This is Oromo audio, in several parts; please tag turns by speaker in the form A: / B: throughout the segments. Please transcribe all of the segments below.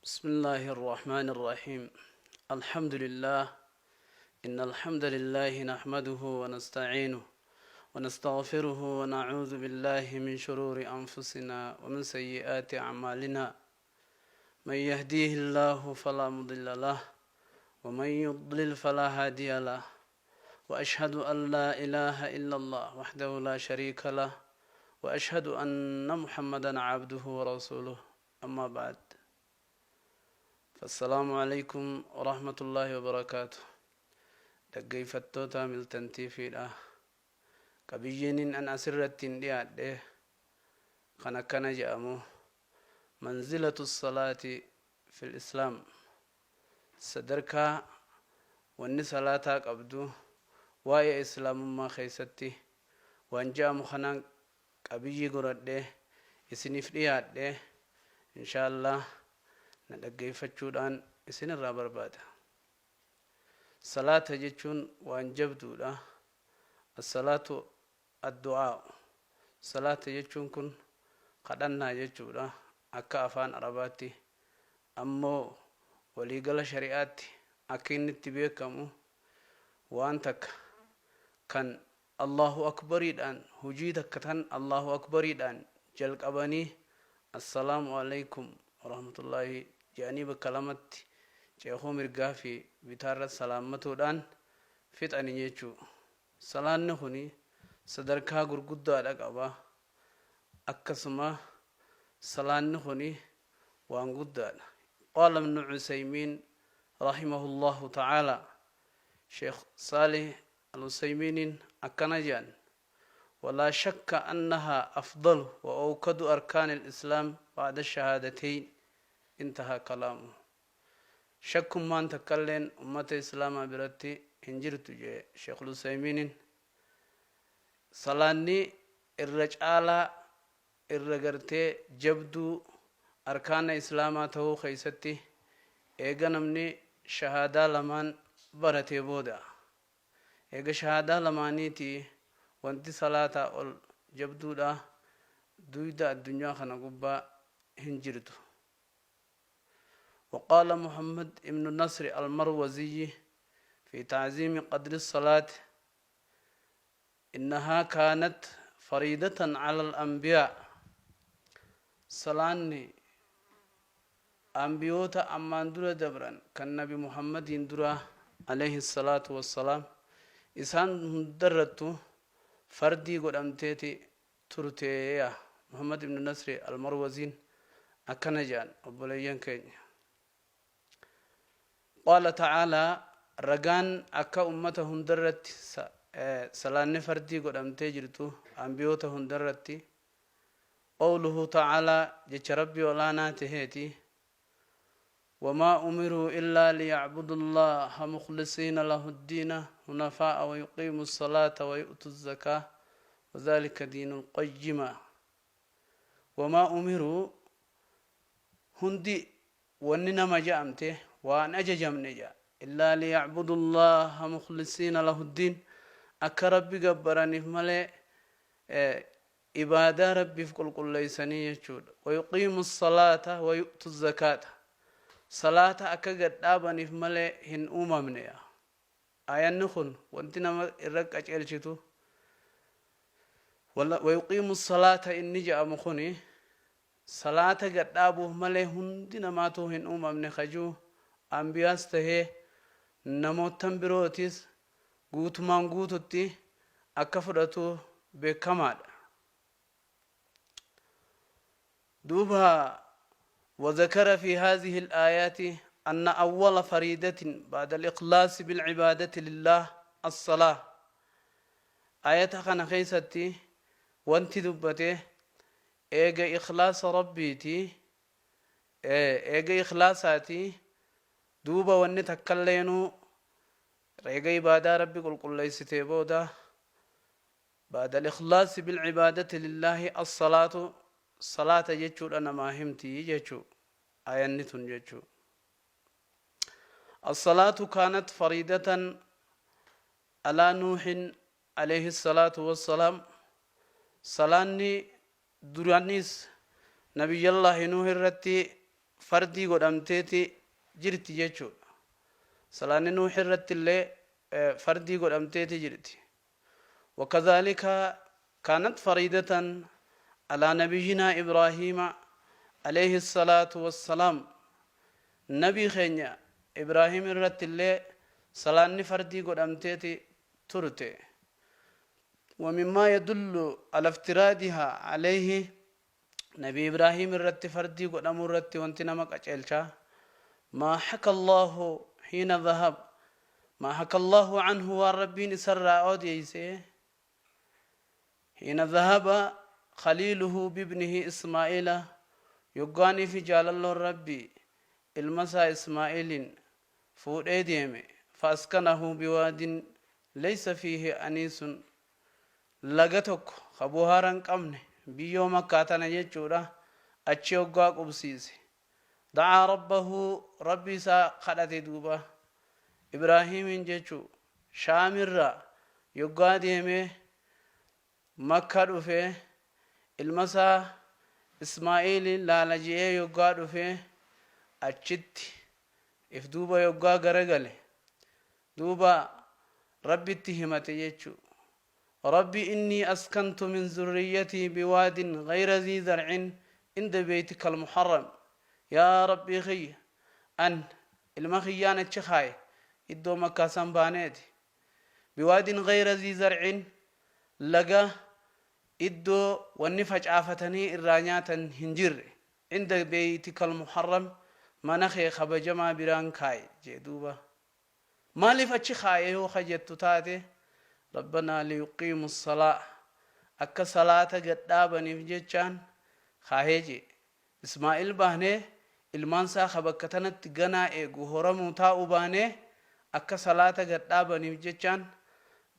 A: بسم الله الرحمن الرحيم. الحمد لله، إن الحمد لله نحمده ونستعينه ونستغفره ونعوذ بالله من شرور أنفسنا ومن سيئات أعمالنا. من يهديه الله فلا مضل له ومن يضلل فلا هادي له، وأشهد أن لا إله إلا الله وحده لا شريك له، وأشهد أن محمدا عبده ورسوله. أما بعد، فالسلام عليكم ورحمة الله وبركاته. Dhaggeeffattoota Milton TVdha. Qabiyyeen an asirratti hin dhiyaadhe kan akkana jedhamu: منزلة الصلاة في الإسلام, sadarkaa wanni salaataa qabdu waa'ee islaamummaa keessatti waan jedhamu kanaan qabiyyii godhadhe isiniif dhiyaadhe. Insha Allah na dhaggeeffachuudhaan isinirraa barbaada. Salaata jechuun waan jabduudha. الصلاة الدعاء. Salaata jechuun kun kadhannaa jechuudha akka afaan Arabaatti. Ammoo waliigala shari'aatti akka inni itti beekamu, waan takka kan Allahu akbariidhaan, hujii takka tan Allahu akbariidhaan jalqabanii, assalaamu alaikum warahmatullaahi jedhanii bakka lamatti ceekuu mirgaa fi bitaarra salaammatuudhaan fixani jechuu. Salaanni kuni sadarkaa gurguddaadha qaba. Akkasuma salaanni kuni waan guddaadha. قال ابن عثيمين رحمه الله تعالى, Sheekh Saalih Al-Usaymiiniin akkana jedhan: ولا شك أنها أفضل وأوكد أركان الإسلام بعد الشهادتين. انتهى كلامه. Shakkummaan takkailleen ummata islaamaa biratti hin jirtu jee Sheekh Usaymiiniin. Salaanni irra caalaa, irra gartee jabduu arkaana islaamaa ta'uu keeysatti, eega namni shahaadaa lamaan baratee booda, eega shahaadaa lamaaniiti wanti salaataa ol jabduudha duyda addunyaa kana gubbaa hin jirtu. وقال محمد ابن نصر المروزي في تعظيم قدر الصلاة: إنها كانت فريضة على الأنبياء. Salaanni ambiyoota ammaan dura dabran, kan Nabi Muhammadiin dura عليه الصلاة والسلام, isaan hundarrattu fardii godhamteeti turteeya. Muhammad ibnu Nasri Almarwaziin akkana jedhan, obboleeyyan keenya. قال تعالى, ragaan akka ummata hundarratti salaanni fardii godhamtee jirtu ambiyoota hundarratti, قوله تعالى, jecha Rabbii olaanaa taheeti: وما أمروا إلا ليعبدوا الله مخلصين له الدين حنفاء ويقيموا الصلاة ويؤتوا الزكاة وذلك دين القيمة. وما أمروا, hundi wanni nama je'amte waan ajajamne jedha, إلا ليعبدوا الله مخلصين له الدين, akka Rabbi gabbaraniif malee, ibaadaa Rabbiif qulqulleeysanii jechuudha. ويقيموا الصلاة ويؤتوا الزكاة, salaata akka gadhaabaniif malee hin uumamne. Ayanni kun wanti nama irra qaceelchitu, ويقيموا الصلاة inni je'amu kuni, salaata gadhaabuuf malee hundi namaatu hin uumamne kajuu, ambiyaas tahee namootan birootis guutumaan guututti akka fudhatu beekamaadha. Duuba وذكر في هذه الآيات أن أول فريضة بعد الإخلاص بالعبادة لله الصلاة. آية kana keessatti wanti dubbate, eega ikhlaasa Rabbiiti, eega ikhlaasaati, duuba wanni takkailleenuu eega ibaadaa Rabbi qulqulleessitee booda, بعد الإخلاص بالعبادة لله الصلاة, salaata jechuudha namaa himti jechuu ayanni tun jechuu. الصلاة كانت فريضة على نوح عليه الصلاة والسلام. Salaanni duranis Nabiyyallahi Nuuh irratti Fardii godhamteeti jirti jechuudha. Salaanni Nuuh irratti illee fardii godhamteeti jirti. Wakadhaalika kaanat fariidatan alaa nabiyyinaa Ibraahiima alayhi salaatu wassalaam. Nabii keenya Ibraahiim irratti illee salaanni fardii godhamteeti turte. Wamimmaa yadullu ala iftiraadihaa alayhi. Nabi Ibraahiim irratti fardii godhamuu irratti wanti nama qaceelcha, maa haka Allaahu hiina dhahab, maa haka Allaahu anhu, waan Rabbiin isarraa odeeyse, hiina dhahaba khaliiluhu bibnihi Ismaa'iila, yoggaanii fi jaalalloon Rabbii ilma isaa Ismaa'iiliin fuudhee deeme, fa askanahu biwaadin laysa fiihi aniisun, laga tokko ka buhaara hin qabne, biyyoo Makkaa tana jechuudha, achi hoggaa qubsiise. Da'aa Rabbahu, Rabbi isaa kadhate duuba. Ibraahiimiin jechuu Shaamirraa yoggaa deemee Makka dhufe, ilma isaa Ismaa'iiliin laala je'ee yoggaa dhufe, achitti if duuba yoggaa garagale, Duuba Rabbitti himate jechu. Rabbi innii askantu min zurriyyatii biwaadin ghayra dhii zar'in inda beytikal muharram. Yaa Rabbii kiyya, an ilma kiyyaan achi kaaye iddoo Makkaa san baaneeti. Biwaadin ghayra dhii zar'in, laga iddoo wanni facaafatanii irraa nyaatan hin jirre. Inda beytikal muharram, mana kee kabajamaa biraan kaaye jee duuba. Maaliif achi kaaye yoo ka jettu taate, Rabbanaa liyuqiimu ssalaa, akka salaata gad dhaabaniif jechaan kaahee je'e. Ismaa'il baanee, ilmaan isaa ka bakka tanatti ganaa eegu horamuu taa'u baanee, akka salaata gad dhaabaniif jechaan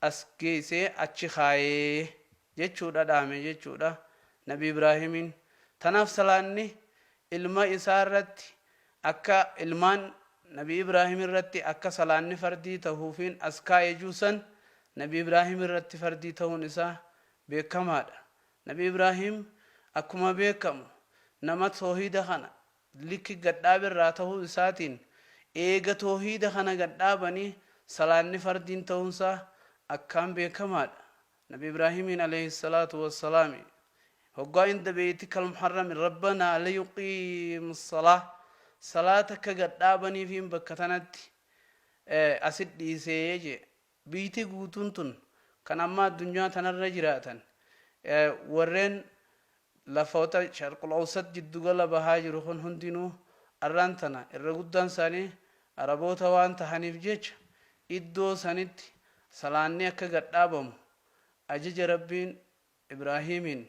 A: as geeysee achi kaayee jechuudha dhaame jechuudha Nabi Ibraahimiin. Tanaaf salaanni ilma isaa irratti akka ilmaan Nabi Ibraahim irratti akka salaanni fardii tahuufiin as kaaye juu san Nabi Ibraahim irratti fardii tahuun isaa beekkamaadha. Nabi Ibraahim akkuma beekkamu nama toohiida kana likki gad dhaabe irraa tahuu isaatiin eega toohiida kana gad dhaabanii salaanni fardiin tahuun isaa akkaan beekkamaadha. Nabi Ibraahimiin aleyhi salaatu wassalaami hoggaa inda beeytikal muharrami rabbanaa liyuqiimu salaa, salaata akka gad dhaabaniifiin bakka tanatti asit dhiisee jee. Biyti guutuun tun kan amma addunyaa tanarra jiraatan warreen lafoota sharqul awsat, jiddugala bahaa jiru kun hundinuu arraan tana irra guddaan isaanii Araboota waan tahaniif jecha iddoo sanitti salaanni akka gad dhaabamu ajaja Rabbiin Ibraahiimiin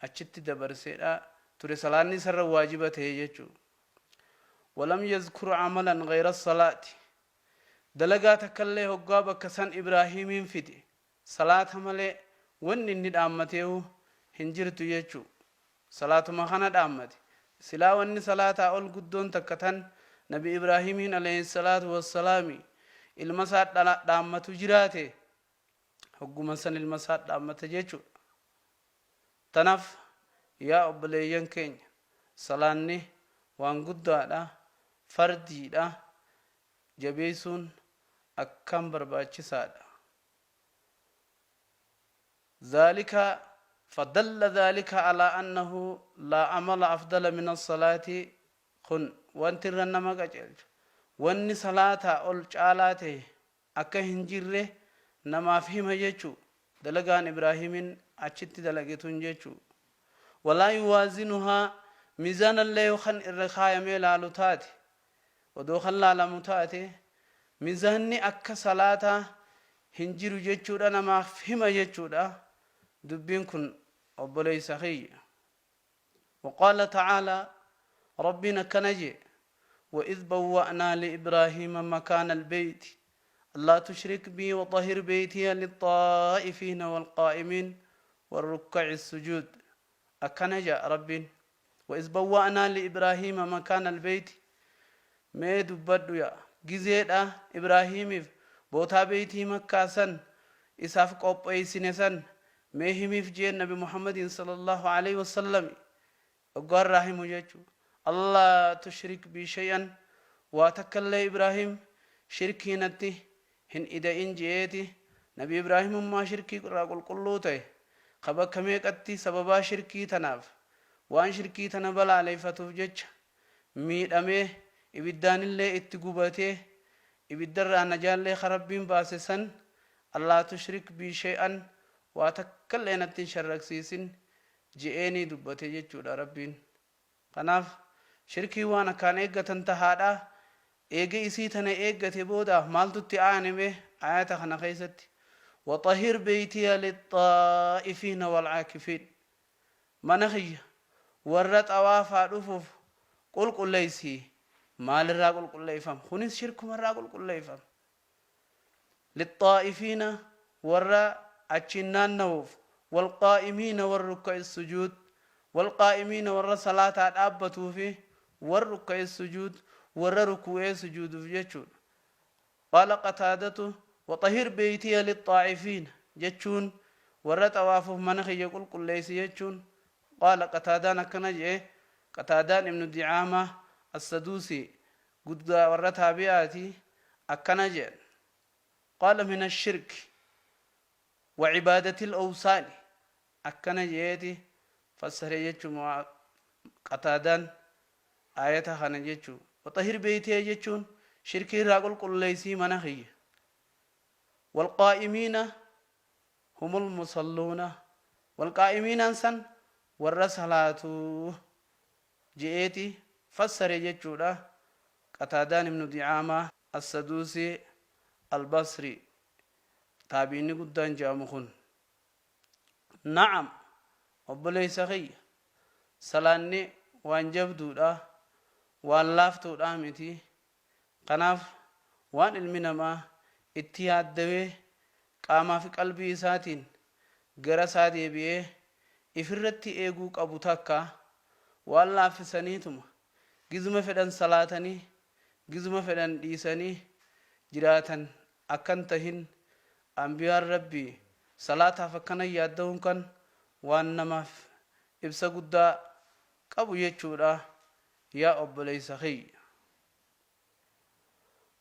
A: achitti dabarseedha ture, salaanni isarra waajiba tahe jechu. Walam yazkur amalan ghayra salaati, dalagaa takkallee hoggaa bakka san Ibraahiimiin fide salaata malee wanni inni dhaammateehu hin jirtu jechu. Salaatuma kana dhaammate. Silaa wanni salaataa ol guddoon takka tan Nabi Ibraahiimiin aleyhi salaatu wassalaami ilma isaa dhaammatu jiraate, hogguma san ilma isaa dhaammata jechuudha. Tanaaf yaa obboleeyyan keenya, salaanni waan guddaadha, fardiidha, jabeessuun akkaan barbaachisaadha. Dhaalika fadalla dhaalika alaa annahu laa amala afdala mina salaati. Kun wanti irra nama qaceelchu wanni salaataa ol caalaa tahe akka hin jirre namaaf hima jechu, dalagaan Ibraahiimin achitti dalage tun jechu. Walaa yuwaazinuhaa, miizaanallee yoo kan irra kaayamee laalu taate, odoo kan laalamu taate, miizaanni akka salaataa hin jiru jechuudha namaaf hima jechuudha dubbiin kun, obboleeysa kiyya. Waqaala ta'aalaa, Rabbiin akkana je'e: Wa'idh bawwa'naa li'ibraahiima makaana albeeyti allaa tushrik bii waxahhir beeytiya lixxaa'ifiina walqaa'imiin warrukka'i sujuud. Akkana je'a Rabbiin: Wa'idh bawwa'naa li'ibraahiima makaana albeeyti, mee dubbadhu yaa gizeedha Ibraahiimiif bootaa beeytii Makkaa san isaaf qopheeysine san mee himiif jeen Nabi Muhammadiin sallallaahu aleyhi wasallami hoggaa irraa himu jechu. Allaa tushrik bii shay'an, waa takkallee Ibraahim shirkii natti hin ida'in je'eeti. Nabi Ibraahimummaa shirkii irraa qulqulluu tahe, ka bakka meeqatti sababaa shirkii tanaaf, waan shirkii tana balaaleyfatuuf jecha miidhamee, ibiddaanillee itti gubatee, ibiddarraa najaallee ka Rabbiin baase san, Allaa tushrik bii shay'an, waa takkallee natti hin sharraksiisin je'eenii dubbate jechuudha Rabbiin. Kanaaf shirkiin waan akkaan eeggatan tahaadha. Eega isii tana eeggate booda maaltu itti aane mee aayata kana keessatti? Waxahhir beeytiya lixxaa'ifiina walcaakifiin. Mana kiyya warra xawaafaa dhufuuf qulqulleeysi. Maalirraa qulqulleeyfama? Kunis shirkumarraa qulqulleeyfama. Lixxaa'ifiina warra achiin naannawuuf, walqaa'imiina warrukka'i sujuud, walqaa'imiina warra salaataa dhaabbatuufi warrukka'i sujuud warra rukuu'ee sujuuduuf jechuudha. Qaala Qataadatu waxahhir beeytiya lixxaa'ifiina jechuun warra xawaafuuf mana kiyya qulqulleeysi jechuun. Qaala Qataadaan akkana je'e, Qataadaan ibnu Di'aamaa Assaduusii guddaa warra taabi'aati, akkana je'an, Qaala min ashirki wa cibaadatil awsaani, akkana je'eeti fassare jechu Qataadaan aayata kana jechu. Waxahhir beeytiya jechuun shirkii irraa qulqulleeysii mana kiyya. Walqaa'imiina humul musalluuna, walqaa'imiinaan san warra salaatu je'eeti fassare jechuudha. Qataadaan ibnu Di'aamaa Assaduusii Albasrii taabi'inni guddaan je'amu kun. Na'am obboleeysa kiyya, salaanni waan jabduudha, waan laaftuudhaa miti. Kanaaf waan ilmi namaa itti yaaddawee qaamaa fi qalbii isaatiin gara isaa deebi'ee ifirratti eeguu qabu takka. Waan laaffisaniituma gizuma fedhan salaatanii gizuma fedhan dhiisanii jiraatan akkan tahin, anbiyaan Rabbii salaataaf akkana yaaddawuun kan waan namaaf ibsa guddaa qabu jechuudha yaa obboleeysa kiyya.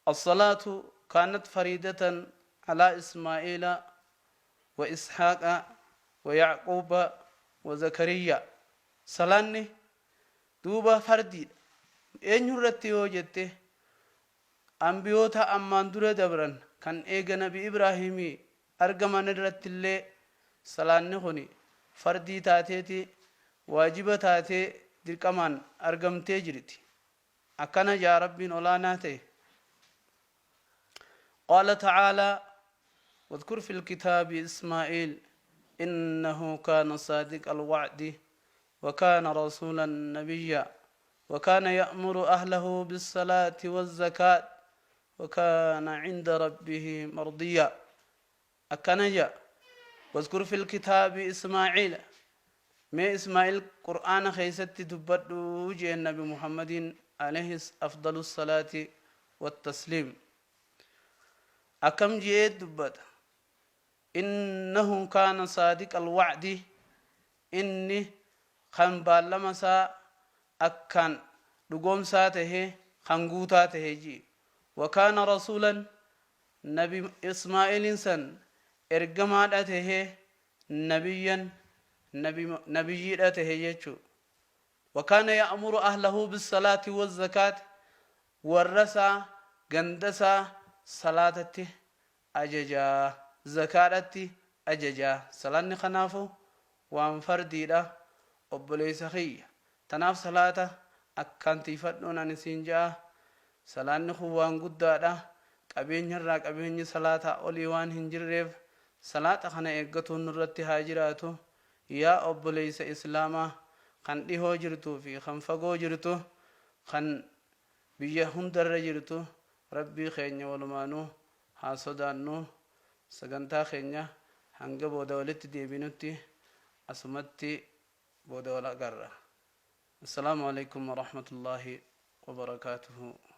A: As-salaatu kaanat fariidatan alaa Ismaa'iila wa Ishaaqa wa Ya'quuba wa Zakariyyaa. Salaanni duuba fardiidha. Eenyu irratti yoo jette, anbiyoota ammaan dura dabran kan eega Nabi Ibraahimii argaman irrattillee salaanni kuni fardii taateeti, waajiba taatee dirqamaan argamtee jirti. Akkana ja'a Rabbiin ol'aanaa ta'e. Qaala ta'aalaa, Wadhkur fil kitaabi Ismaa'iil innahu kaana saadiqal wa'di wa kaana rasuulan nabiyya wa kaana ya'muru ahlahu bis-salaati waz-zakaat wa kaana 'inda rabbihi mardiyya. Akkana ja'a, Wadhkur fil kitaabi Ismaa'iila, mee Ismaa'il Qur'aana keessatti dubbadhu je'een Nabi Muhammadiin alayhi afdalu salaati wattasliim. Akkam je'ee dubbata? Innahu kaana saadiqal wa'di, inni kan baallama isaa akkaan dhugoomsaa tahe, kan guutaa tahe ji'e. Wa kaana rasuulan, Nabi Ismaa'iliin san ergamaadha tahe, nabiyyan, nabi nabiyyiidha tahe jechu. Wa kaana ya'muru ahlahu bissalaati wazzakaati, warra isaa, ganda isaa salaatatti ajaja, zakaadhatti ajaja. Salaanni kanaafu waan fardiidha obboleeysa kiyya. Tanaaf salaata akkaan tiiyfadhuun ani siin ja'a. Salaanni kun waan guddaadha. Qabeenyarraa qabeenyi salaataa olii waan hin jirreef salaata kana eeggatuun nurratti haa jiraatu. Yaa obboleeysa Islaamaa kan dhihoo jirtuu fi kan fagoo jirtu, kan biyya hundarra jirtu, Rabbii keenya walumaanuu haa sodaannu. Sagantaa keenya hanga booda walitti deebinutti asumatti booda wal agarra. Assalaamu Aleykum Warahmatullaahi Wabarakaatuhu.